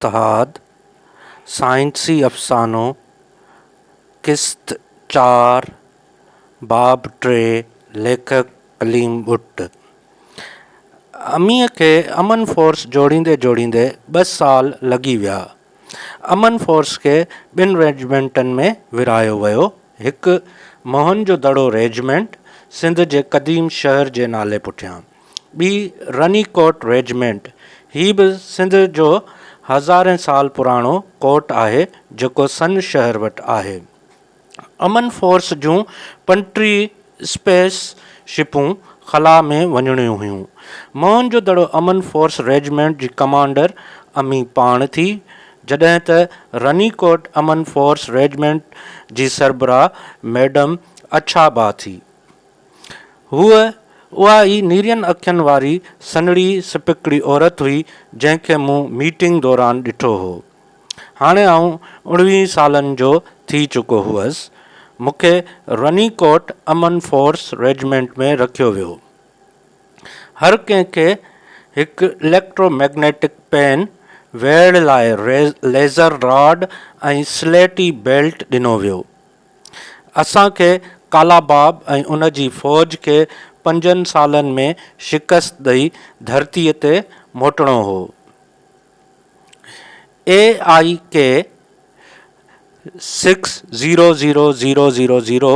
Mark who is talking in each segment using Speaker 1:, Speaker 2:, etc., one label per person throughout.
Speaker 1: اتحاد، سائنسي افسانو، قسط چار، باب ٽي، ليکڪ، ڪليم ٻٽ. اميء کي امن فورس جوڙيندي جوڙيندي ٻه سال لڳي ويا. امن فورس کي ٻن ريجمينٽن ۾ ورهايو ويو، هڪ موهن جو دڙو ريجمينٽ، سنڌ جي قديم شهر جي نالي پٺيان. ٻي رني ڪوٽ ريجمينٽ، هي به سنڌ جو هزارين سال پراڻو ڪوٽ آهي جيڪو سن شهر وٽ آهي. امن فورس جون 35 اسپيس شپون خلا ۾ وڃڻيون هيون. موهن جو دڙو امن فورس ريجمينٽ جي ڪمانڊر امي پاڻ ٿي، جڏهن ته رني ڪوٽ امن فورس ريجمينٽ جي سربراهه ميڊم اڇابا ٿي. هوء اها ئي نيرين اکين واري سنهڙي سپڪڙي عورت هئي، جنهن کي مون ميٽنگ دوران ڏٺو هو. هاڻي آئون اڻويهن سالن جو ٿي چڪو هئس. مون کي رني ڪوٽ امن فورس ريجمينٽ ۾ رکيو ويو. هر ڪنهن کي هڪ اليڪٽرو مئگنيٽڪ پين، ويڙهه لاء ليزر راڊ ۽ سليٽي بيلٽ ڏنو ويو. اسان کي ڪالاباب ۽ ان جي فوج کي پنجن سالن ۾ شڪست ڏئي ڌرتيء تي موٽڻو هو. A I K six zero zero zero zero zero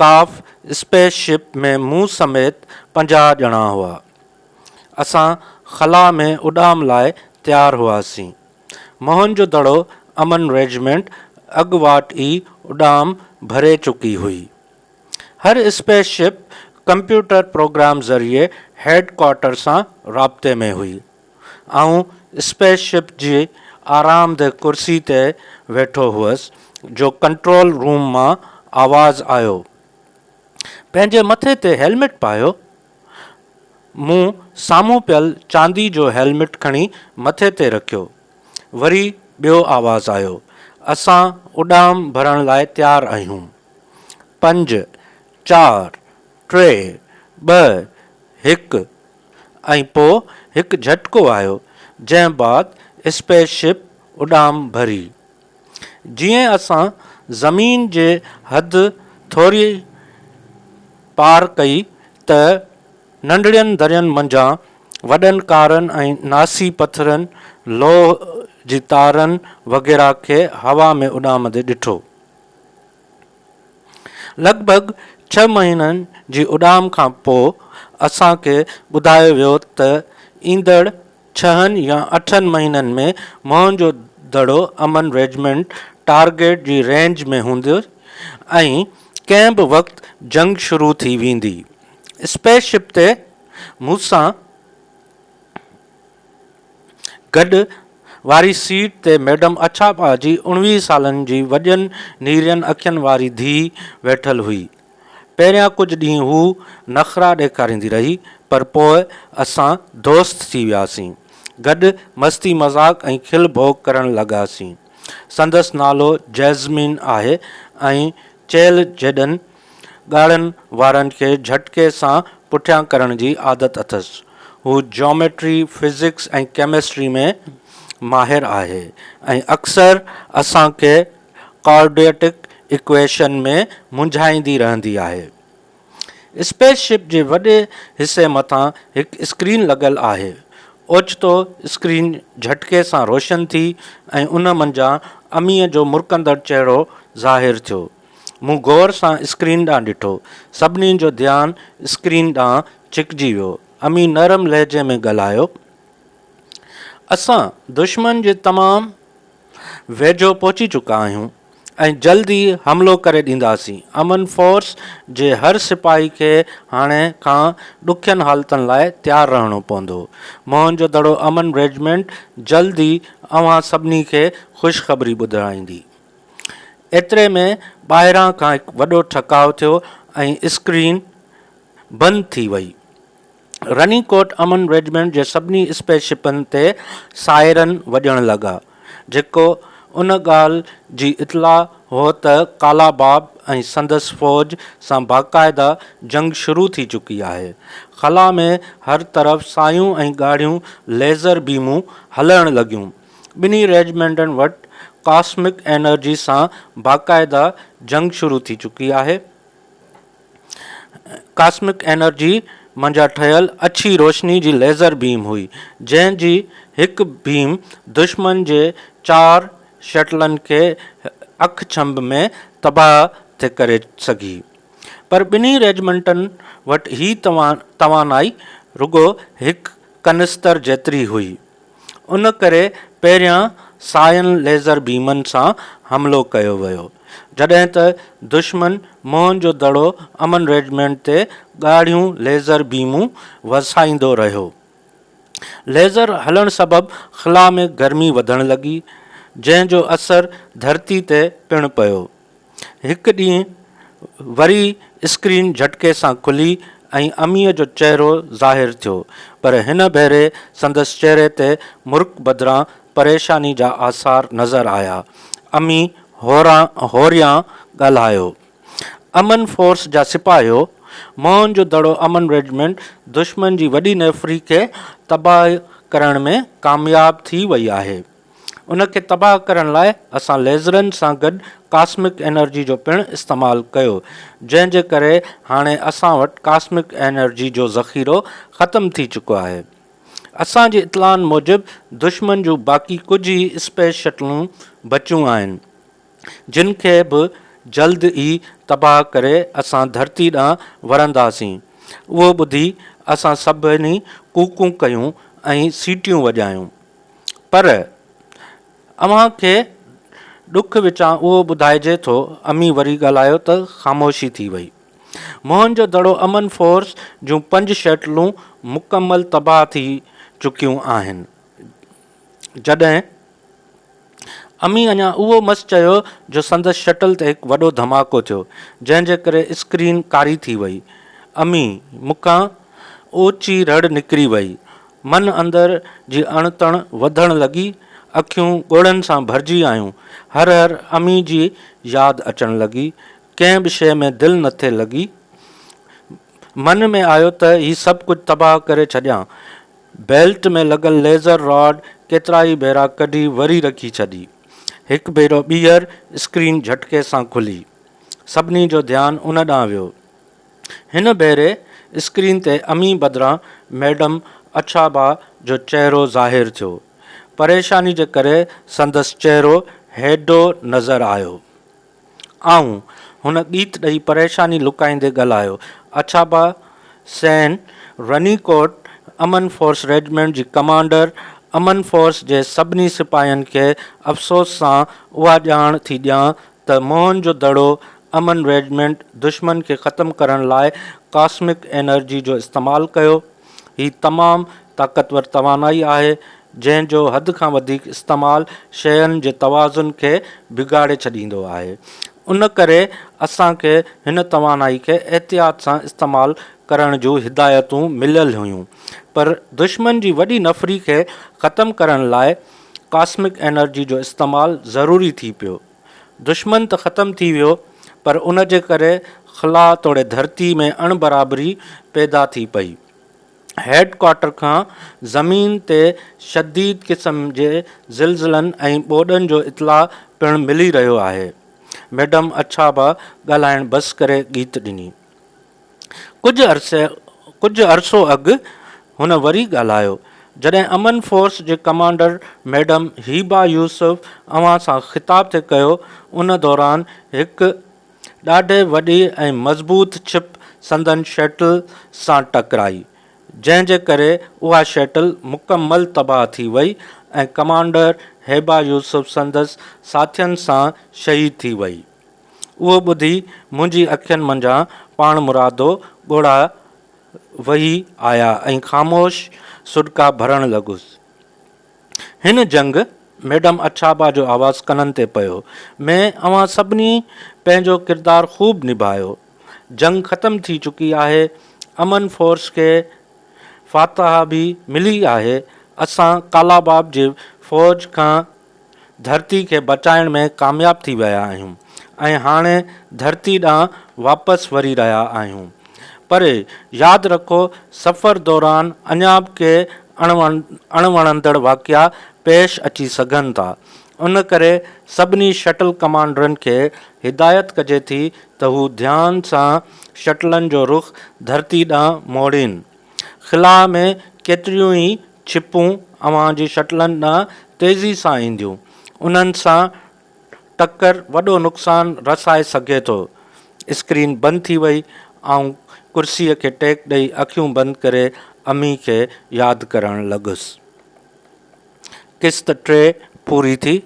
Speaker 1: ڪاف اسپيس شپ ۾ مون سميت 50 ڄڻا هئا. اسان خلا ۾ اڏام لاء تيار هئاسين. موهن جو دڙو امن ريجمينٽ اڳواٽ ئي اڏام ڀري چڪي هئي. هر اسپيس شپ ڪمپيوٽر پروگرام ذريعي هيڊ ڪوارٽر سان رابطي ۾ هئي. آئون اسپيس شپ جي آرامده ڪرسي تي ويٺو هئس جو ڪنٽرول روم مان آواز آيو، پنهنجي مٿي تي هيلمٽ پايو. مون سامهون پيل چاندي جو هيلمٽ کڻي مٿي تي رکيو. وري ٻيو آواز آيو، اسان اڏام ڀرڻ لاء تيار آهيون. پنج، چار، ٽي، ٻه، هڪ ۽ پوء هڪ جهٽڪو آيو، جنهن بعد اسپيس شپ اڏام ڀري. جيئن اسان زمين جي حد ٿوري پار ڪئي ته ننڍڙين درين منجهان وڏن ڪارن ۽ ناسي پٿرن، لوهه جي تارن وغيره کي هوا ۾ اڏامندي ڏٺو. لڳ ڀڳ ڇهه مهينن جي اڏام کان پوء اسان کي ٻڌايو ويو ته ايندڙ ڇهن يا اٺن مهينن ۾ موهن جو دڙو امن ريجمينٽ ٽارگيٽ جي رينج ۾ هوندي ۽ ڪنهن به وقت جنگ شروع ٿي ويندي. اسپيس شپ تي مون سان گڏ واري سيٽ تي ميڊم اڇاپا جي اڻويهه سالن جي وڏين نيرين اکين واري ڌيء ويٺل هئي. پهريان ڪجهه ڏينهن هوء نخرا ڏيکاريندي رهي، پر پوء اسان دوست ٿي وياسين. گڏ مستي مذاق ۽ کل ڀوڳ ڪرڻ لڳاسين. سندس نالو جيزمين آهي ۽ چيلهه جيڏن ڳاڙهن وارن کي جهٽڪي سان پٺيان ڪرڻ جي عادت اٿس. هو جاميٽري، فزڪس ۽ ڪيمسٽري ۾ ماهر آهي ۽ اڪثر اسان کي ڪوارڊيٽڪ ايڪويشن ۾ منجهائيندي رهندي آهي. اسپيس شپ جي وڏي حصي مٿان هڪ اسڪرين لڳل آهي. اوچتو اسڪرين جهٽڪي سان روشن ٿي ۽ ان منجهان اميء جو مرڪندڙ چهرو ظاهر ٿيو. مون غور سان اسڪرين ڏانهن ڏٺو. سڀني جو ڌيان اسڪرين ڏانهن ڇڪجي ويو. امي نرم لهجي ۾ ڳالهايو. اسان دشمن جي تمام ويجهو پهچي چڪا آهيون ۽ جلد ئي حملو ڪري ڏينداسين، امن فورس جي هر سپاهي کي هاڻي کان ڏکين حالتن لاء تيار رهڻو پوندو، موهن جو دڙو امن ريجمينٽ جلد ئي اوهان سڀني کي خوشخبري ٻڌائيندي. ايتري ۾ ٻاهران کان هڪ وڏو ٺڪاء ٿيو ۽ اسڪرين بند ٿي وئي. رني ڪوٽ امن ريجمينٽ جي سڀني اسپيس شپن تي سائرن وڄڻ لڳا، جيڪو ان ڳالهه جي اطلاع هو ته ڪالا باب ۽ سندس فوج سان باقاعده جنگ شروع ٿي چڪي آهي. خلا ۾ هر طرف سايون ۽ ڳاڙهيون ليزر بيمون هلڻ لڳيون. ٻنهي ريجمينٽن وٽ ڪاسمڪ انرجي سان باقاعده جنگ شروع ٿي چڪي آهي. ڪاسمڪ انرجي منجهان ٺهيل اڇي روشني جي ليزر بيم هئي، جنهن جي هڪ بيم دشمن جي چار شٽلن کي اک ڇنڀ ۾ تباهه ٿي ڪري سگهي. پر ٻنهي ريجمنٽن وٽ هي توانائي رڳو هڪ ڪنستر جيتري هئي. ان ڪري پهريان ساين ليزر بيمن سان حملو ڪيو ويو، جڏهن ته دشمن موهن جو دڙو امن ريجمينٽ تي ڳاڙهيون ليزر بيمون وسائيندو رهيو. ليزر هلڻ سبب خلا ۾ گرمي وڌڻ لڳي، جنهن جو اثر ڌرتي تي پڻ پيو. هڪ ڏينهن وري اسڪرين جهٽڪي سان کلي ۽ اميء جو چهرو ظاهر ٿيو، پر هن ڀيري سندس چهري تي مرڪ بدران پريشاني جا آثار نظر آيا. امي هوريان ڳالهايو. امن فورس جا سپاهيو، موهن جو دڙو امن ريجمينٽ دشمن جي وڏي نفري کي تباهه ڪرڻ ۾ ڪامياب ٿي وئي آهي. ان کي تباهه ڪرڻ لاء اسان ليزرن سان گڏ ڪاسمڪ انرجي جو پڻ استعمال ڪيو، جنهن جي ڪري هاڻي اسان وٽ ڪاسمڪ انرجي جو ذخيرو ختم ٿي چڪو آهي. اسان جي اطلاعن موجب دشمن جون باقي ڪجهه ئي اسپيس شٽلون بچيون آهن، جن کي به جلد ئي تباهه ڪري اسان ڌرتي ڏانهن ورنداسين. اهو ٻڌي اسان سڀني ڪوڪون ڪيون ۽ سيٽيون وڄايون. پر اوهان کي ڏک وچان اهو ٻڌائجي ٿو، امي وري ڳالهايو ته خاموشي ٿي وئي. موهن جو دڙو امن فورس جون پنج شٽلون مڪمل تباهه ٿي چڪيون آهن. جڏهن امي اڃا اهو مس چيو جو سندس شٽل تي هڪ وڏو ڌماڪو ٿيو، جنهن جي ڪري اسڪرين ڪاري ٿي وئي. امي! مون کان اوچي رڙ نڪري وئي. من اندر جي اڻ تڻ وڌڻ لڳي، اکيون ڳوڙهن سان ڀرجي آيون. هر هر امي جي ياد اچڻ لڳي. ڪنهن به شيء ۾ دل نه ٿي لڳي. من ۾ آيو ته هي سڀ ڪجهه تباهه ڪري ڇڏيان. بيلٽ ۾ لڳل ليزر راڊ ڪيترائي ڀيرا ڪڍي وري رکي ڇڏي. هڪ ڀيرو ٻيهر اسڪرين جهٽڪي سان کلي. سڀني جو ڌيان ان ڏانهن ويو. هن ڀيري اسڪرين تي امي بدران ميڊم اڇابا جو چهرو ظاهر ٿيو. پريشاني جي ڪري سندس چهرو هيڊو نظر آيو. آئون، هن ڳيت ڏئي پريشاني لڪائيندي ڳالهايو. اڇابا سين رني ڪوٽ امن فورس ريجمينٽ جي ڪمانڊر امن فورس جي سڀني سپاهين کي افسوس سان اها ڄاڻ ٿي ڏيان ته موهن جو دڙو امن ريجمينٽ دشمن کي ختم ڪرڻ لاء ڪاسمڪ انرجي جو استعمال ڪيو. هي تمام طاقتور توانائي آهي، جنهن جو حد کان وڌيڪ استعمال شين جي توازن کي بگاڙي ڇڏيندو آهي. ان ڪري اسان کي هن توانائي کي احتياط سان استعمال ڪرڻ جون هدايتون مليل هيون، پر دشمن جي وڏي نفري کي ختم ڪرڻ لاء ڪاسمڪ انرجي جو استعمال ضروري ٿي پيو. دشمن ته ختم ٿي ويو پر ان جي ڪري خلا توڙي ڌرتي ۾ اڻ برابري پيدا ٿي پئي. هيڊ ڪوارٽر کان زمين تي شديد قسم جي زلزلن ۽ ٻوڏن جو اطلاع پڻ ملي رهيو آهي. ميڊم اڇابا ڳالهائڻ بس ڪري ڳيت ڏني. ڪجهه عرصي ڪجهه عرصو اڳ هن وري ڳالهايو، جڏهن امن فورس جي ڪمانڊر ميڊم هيبا يوسف اوهان سان خطاب ٿي ڪيو، ان دوران هڪ ڏاڍي وڏي ۽ مضبوط ڇپ سندن شٽل سان ٽڪرائي، جنهن جي ڪري اها شٽل مڪمل تباهه ٿي وئي ۽ ڪمانڊر هيبا يوسف سندس ساٿين سان شهيد ٿي وئي. اهو ٻڌي منهنجي اکين منجهان پاڻمرادو ڳوڙها وهي آيا ۽ خاموش سڏڪا ڀرڻ لڳس. هن جنگ، ميڊم اڇابا جو آواز ڪنن تي پيو، ۾ اوهان سڀني پنهنجو ڪردار خوب نڀايو. جنگ ختم ٿي چڪي آهي. امن فورس کي فاتح به ملي آهي. اسان ڪالاباب جي فوج کان ڌرتي کي بچائڻ ۾ ڪامياب ٿي ويا آهيون ۽ هاڻي ڌرتي ڏانهن واپس وري رهيا آهيون پر ياد رکو سفر دوران اڃا به ڪي اڻوڻندڙ واقعا پيش اچي سگهن ٿا. ان ڪري سڀني شٽل ڪمانڊرن کي هدايت ڪجي ٿي ته هو ڌيان سان شٽلن جو رخ ڌرتي ڏانهن موڙين. خلاء ۾ ڪيتريون ئي ڇپون اوهان جي شٽلن ڏانهن تيزي سان اينديون. انهن سان ٽڪر وڏو نقصان رسائي سگهي ٿو. اسڪرين بند ٿي وئي. آئون ڪرسيء کي ٽيڪ ڏئي اکيون بند ڪري امي کي ياد ڪرڻ لڳس. قسط ٽي پوري ٿي.